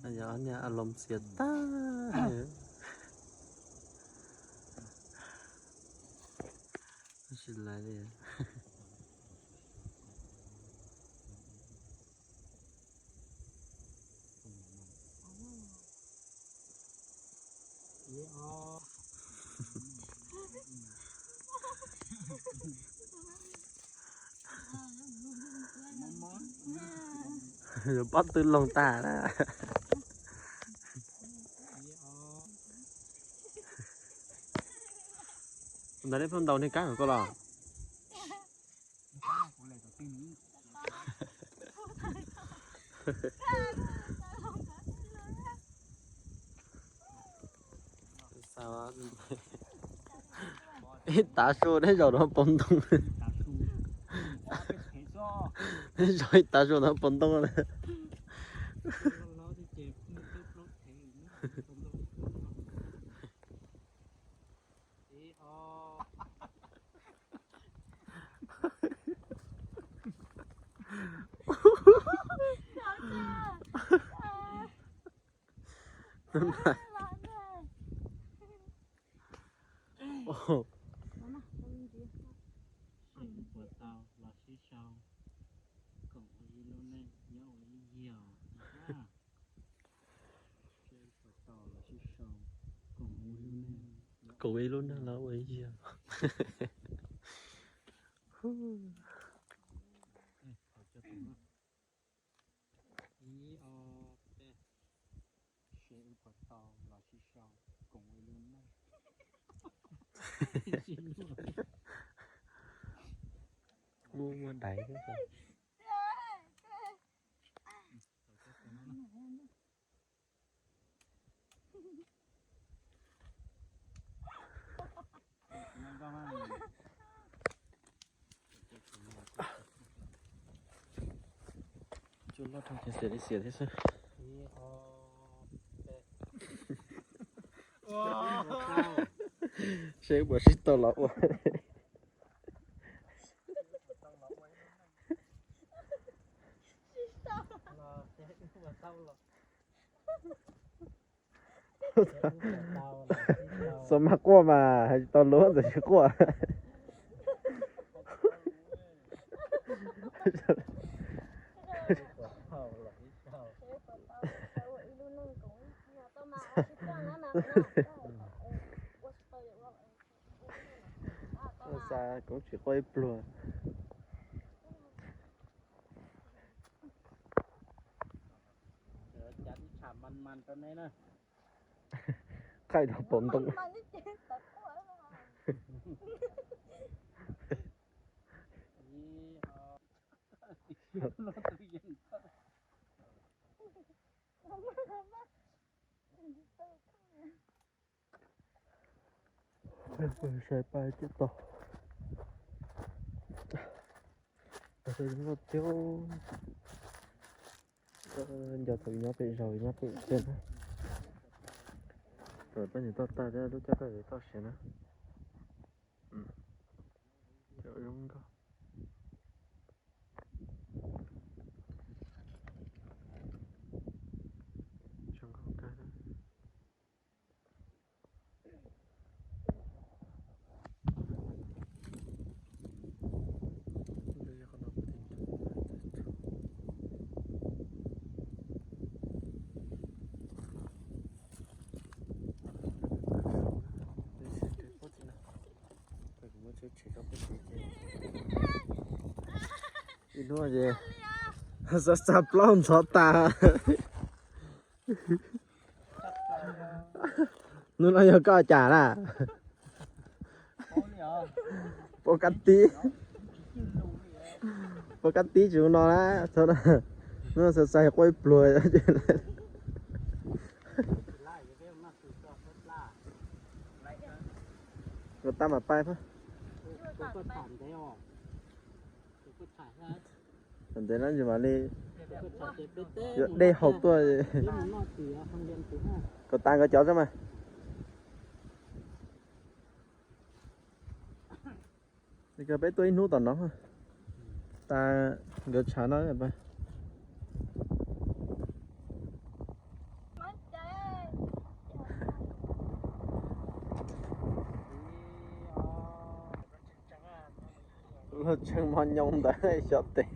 Yog niag a loo xiav tag. Tsis laiv li. Pob tw loo tag na. Ntawd nej pheej ntaus niag kab kom koj los. Ib tav su neb zaum no pov ntoo. Neb zaum ib tav su no pov ntoo na. Puas tau los sib sau, koom ua ib lub neej nyob ua ib yig. Koom ua ib lub neej los ua ib yig. Ib, ob, peb. Seb wb puas tau los sib sau koom ua ib lub neej. Lub muaj daiv thiab. Cua loj dhau ces xiam li xiam thiab xwb. Seb puas sib tau los ua. Xav mas quaj mas hais tsis tau lus ntxawm tsis quaj. Xav koob tsis quaj ib pluag. Thaij tau pov ntoo. Sai paj cem tau. Tag zoo nkauj tiag. Nco thaum nyob pem zaug nyob pem tej na. Thaum peb nyuam toj tag thiab lub caj peb toj siav na. Zoo nkauj. Zoo nkauj kawg. Ib hnub ces xav xav plaub ntxhov tas. Hnub no yog koj cas na? Pov kab tib, pov kab tib tsis ua no na. Hnub no xav xav quaj ib pluag. Kom tab mas pais. Ntev no tsis mam li yuav dej haus tuaj. Kom tas nkawd cov xwb mas. Peb tuaj ib hnub tom no, tas nkawd tshav no. Tseem mos nyoos ntawd xyov tes.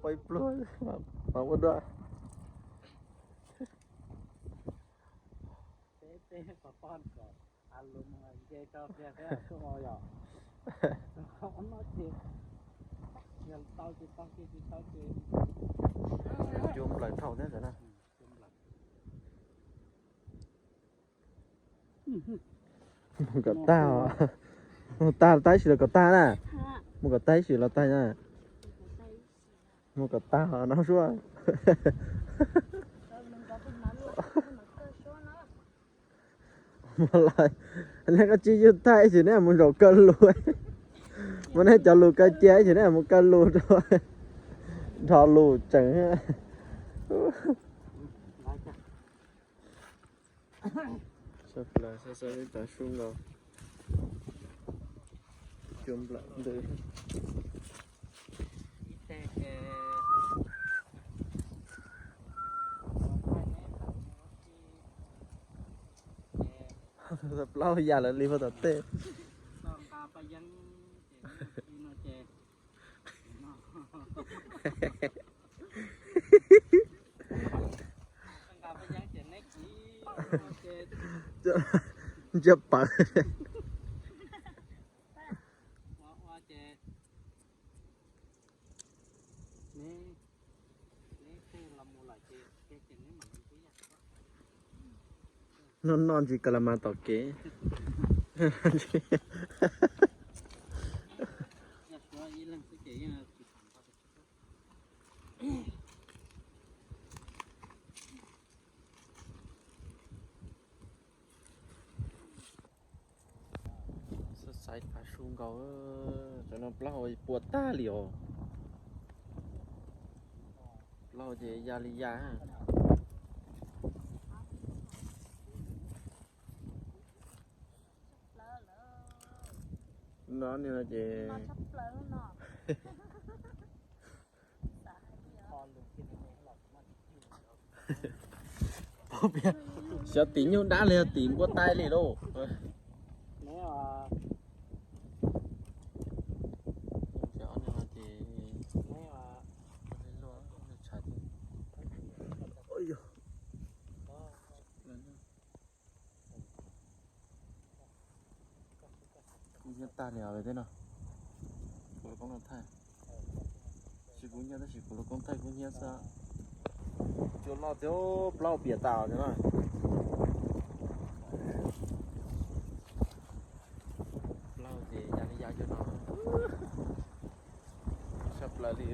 Pab pluag mas ua dua. Cua nplawm dhau thiab ntawd na. Mus kom tag, mus tag tab sis los kom tag na. Mus kom tag ib sim los tag na. Mus kom tag no suab. Mus lawm, nej koj tsis yug tag ib sim nej mus zaum kaw lus. Mus nej cov lus kaw cia ib sim nej mus kaw lus rau, nrho lus tseem. Sab plaws xab xab ib tav su nkaus. Cua nplawm ntws. Plaub ya lawv li puag tom tej. Ntsia pawv. Noj noj ntsis ka la mas tom kev. Xaiv tav su nkaus, cov no plaub hau puas tag li os. Plaub hau ces ya li ya. No ces xyov tim nyuj dab li tim npua tai li lauj. Kuv nyiab tag li os tej no. Kuv lub koob no thaij. Tsis kuv nyiab tab sis kuv lub koob thaij kuv nyiab xwb. Cua loj thiab plaub hau piam tas thiab na. Plaub hau ces ya li ya cua no. Sab plaws li.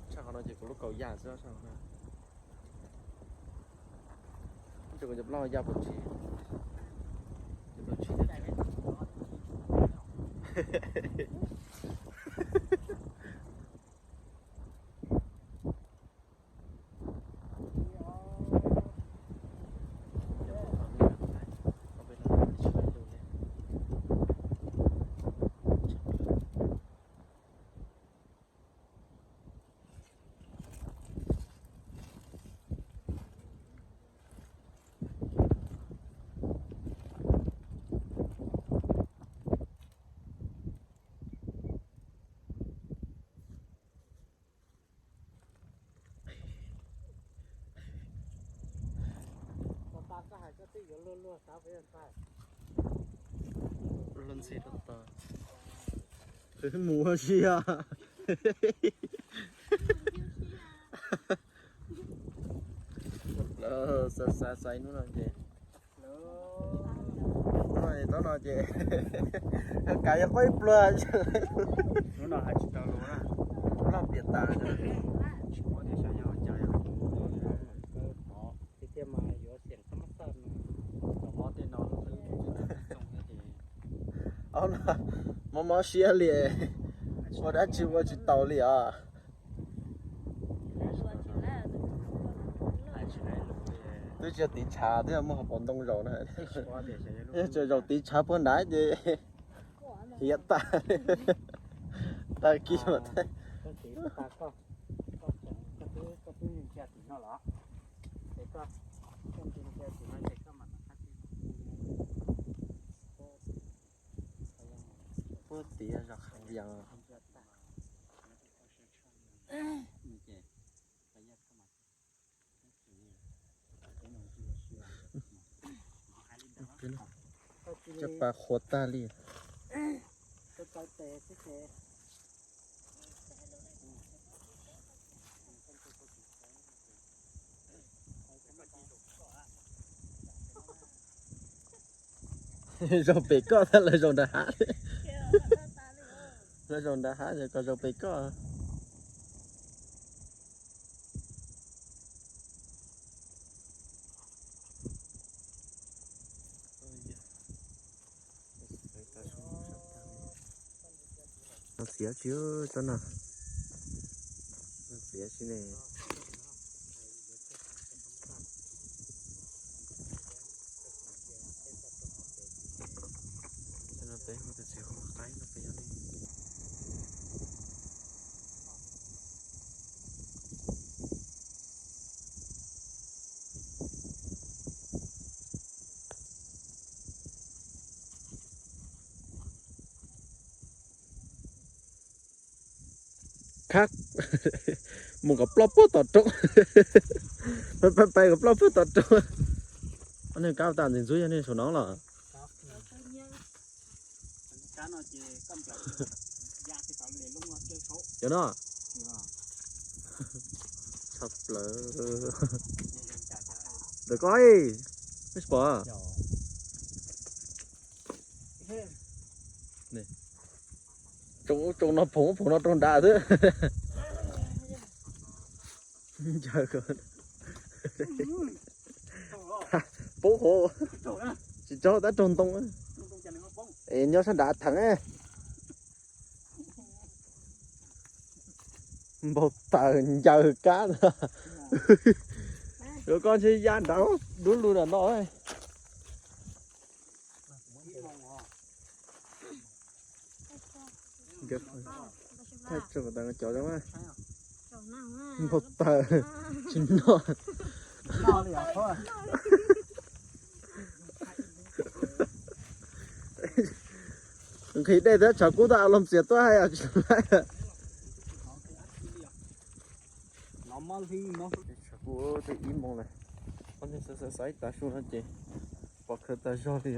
Tshaj qhov no ces kuv lub kaus ya xwb tshaj qhov no. Cov plaub hau ya puas tsis, cov tau tsis. Luag ntxhi rau tod. Mus ua si os. Lawv xaiv xaiv hnub no ces, hnub no ces, hnub no ces kav yog quaj ib pluag. Hnub no hais tsis tau lus na. Loj piam tas. Tsis paub tias xyov yog cas yog. Tiag tiag mas yuav xiam kab mab xaj no. Mob tej no lub hlwb tsis tau txoog thiab ces. Mob mob siab li, ua dab tsi ua tsis tau li os. Twb tsis yog tiv tshav twb yog muaj hauv paus ntoo zaum na. Yog tsuas zaum tiv tshav puag nrad ces hiav tas, tag kis mas thiab. Puag tias zos Qhas Vias. Cov pas qhuav tag li. Zaum pem koj tag, lawv zaum nram hav. Lawv zaum nram hav, koj zaum pem koj. Txiav tsis tsob no, txiav tsis ne. Peb hu tus txiv hu qaib no peb yog li. Khab mus kom ploj puag tom roob. Pais pais kom ploj puag tom roob. Ob niag kab tas ntxim ntxub yog nej saum no los? Cov no. Tshaj plaws. Ntawm koj, nej tsis pom? Tsoo no phoom, phoom no rau nrad xwb. Ncaws ko. Poob hauv. Tsis tsaug tab raug ntoo. Es nyob sab nrad theem. Npau taws ncaws kab ntag. Yuav koj ntshe ya nrad dub lug nram no. Thaij tso tas cov zoo. Npau taws tsis noj. Nqhis dej thiab tshav kub tag los txias tuaj hais tsis laib. Tshav kub twb ib moos lawm, ob niag xaiv xaiv xaiv tav su no ces pom khaws tas zog li.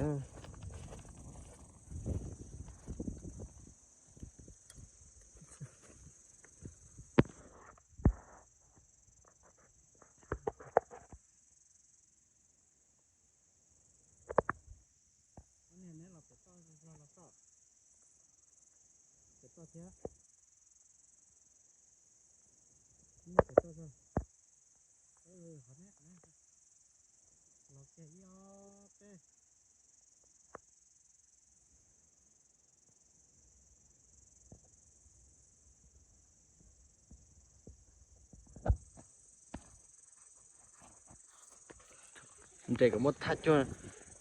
Pem toj thiab. Pem toj, qhov no los kiag ib ob peb. Nres kom muab thaj cuag,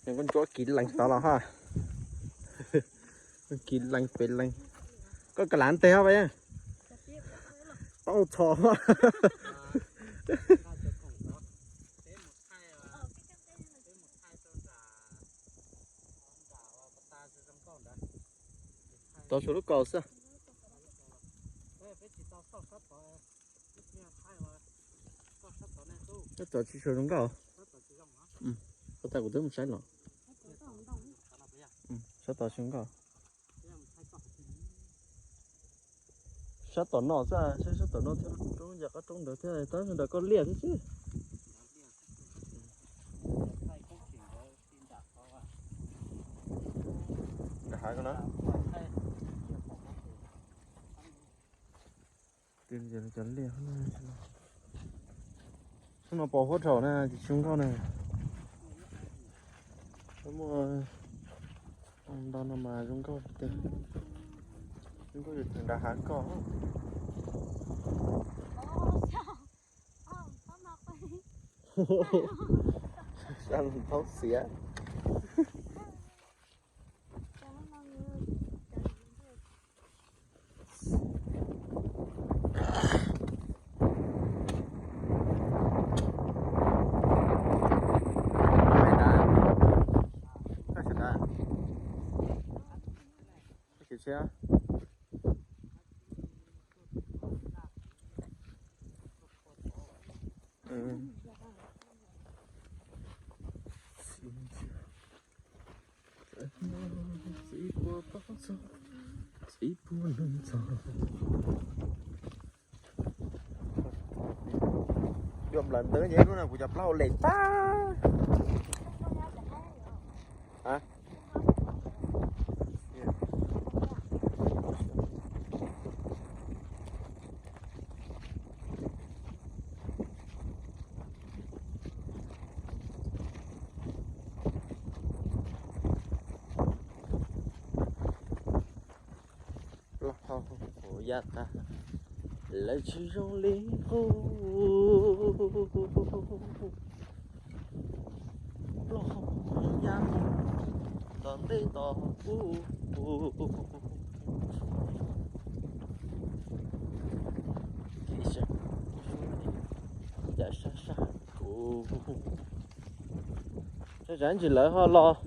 nws kuj ntsuab kiv lees tod los ha. Kiv lees pem lees. Koj ka lav tes hov pas, tau txhom. Tau suav lub kaus xwb. Sab tod tsis suav zoo nkauj. Ua tas kuv twb mus saib los. Sab tod tsis zoo nkauj. Sab tom no xwb, sab tom no thiab, roob yam qab roob ntawd thiab, tab sis ntawm koj liaj thiab xwb. Nram hav ko na. Cov liaj, xub no pos huab dhau na, tsis zoo nkauj na. Muaj ntau no mas zoo nkauj tiag. Zoo nkauj yus theem nram hav koj. Sab thaub xiav. Thiab. Yuav nplawm ntawd ces hnub no kuv cov plaub hau lem tag. Los hauv kuv yam tag, lawv tsis zoo li qub. Plaub hau yam tom ntej tom ub. Kev sab sab kuv. Tsam ntsis lawv ho los,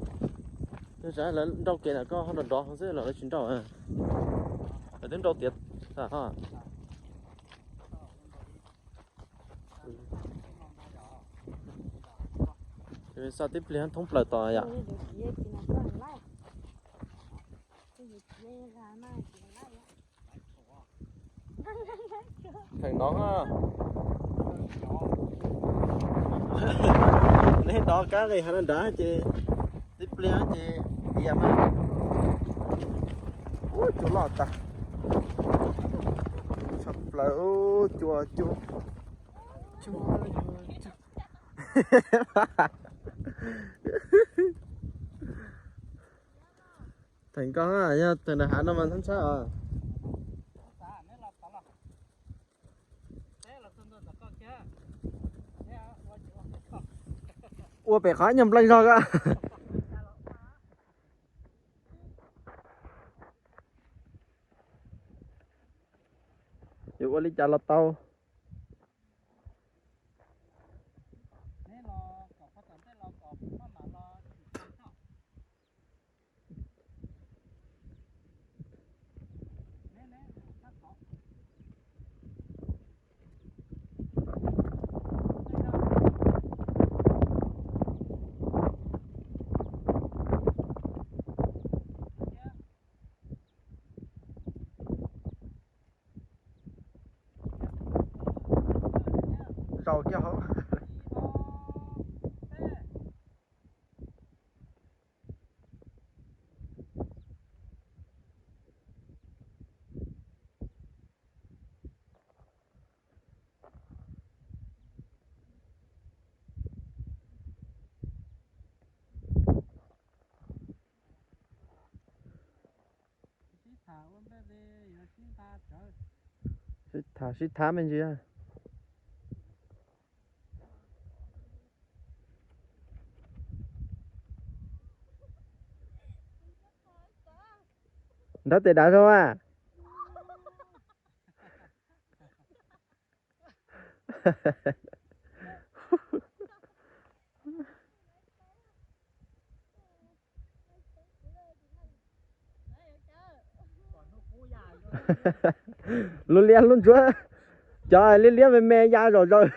tsam lawv nrau kev na koj ho nrov nrov xwb los lawv tsis nrau. Lawv twb nrau tiav. Xa tib pliag thoob plaws tos yom. Theem no, neb nrov kab nqis hav nrad ces tib pliag ces tiav mas. Ub, cua loj tas. Tshaj plaws, cua, cua, cua. Theem koj yog theem nram hav no mas ntxhab ntxhab os. Ua pem qhov nyuag npleeg zog ko. Yuav ua li cas los tau. Zaum kiag hauv. Sib tham sib tham me ntsis. Nrab tes dav zog a. Lub liab lub ntsuab, cov liab liab me me ya zom zaws.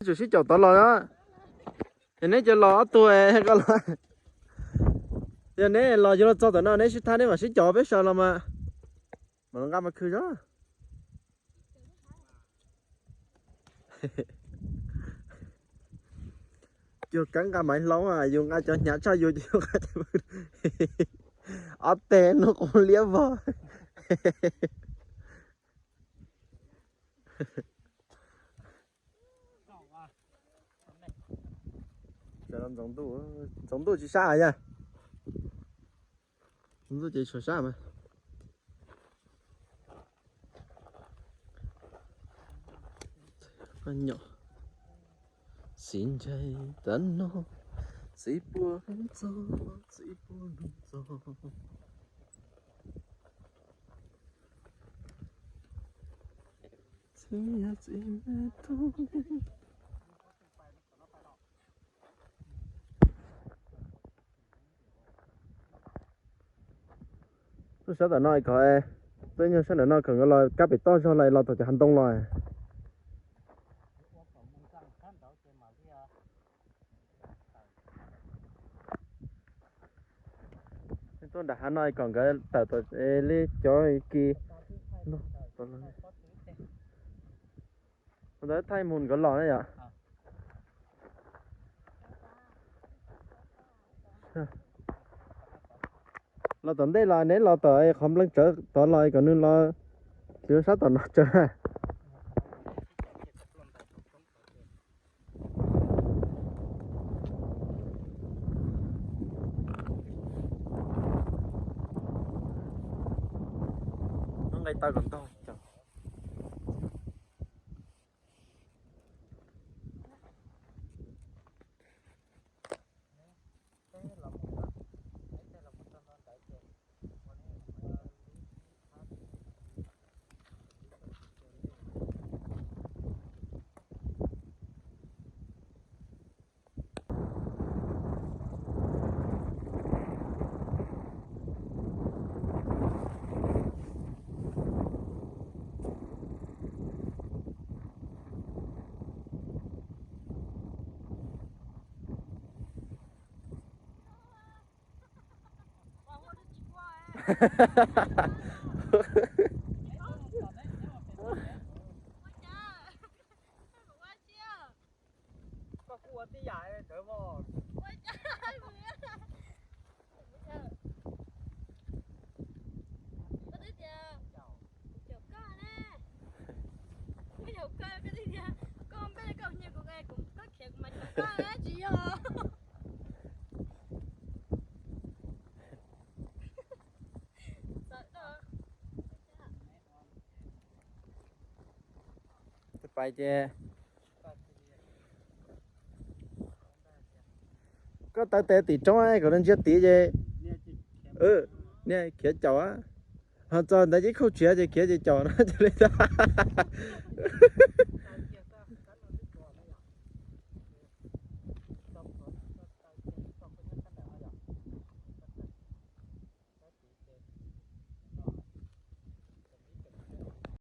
Tsum sib caum tod los, yog neb cov los ob tug, yog neb los yuav los txog tom no neb sib thab neb mam sib caum peb sawv los mas, mam los nqa mas khw zog. Yus kav nqa maiv hloov, yus nqa cov hnyav tshaj yus ces yus nqa ob teg no qub liab vog. Ntxoov ntuj tsis sab yog, ntxoov ntuj ces tsis sab mas. Txiv ntshai tas no, txiv puag txog, txiv puag txog. Tuaj sab tom no kom, tuaj nyuag sab ntawm no kom nkawd los kab pem toj zog los, los tom cov hav ntoo los. Tuaj nram hav no kom nkawd tawm tom li cov kis. Ntawd thaij mus nkawd los na yom. Los tom ntej los neb los tom qhov npleeg tsawv tod los kom nws los txiv sab tom no tsawv. Nqe tau kom ntog. Koj kuj ua tib yam nkawd mog. Koj twb tias kuv caum koj na. Kuv caum koj, koj twb tias koj npej koj nyiam kuv, kuv koj khiav kuv mas caum koj na, tsis yog. Pais ces koj taw tes tim roob kom nws ntsia tid ces, niag khiav caum, ho txog ntawd ces khauj tshiav ces khiav ces caum no li.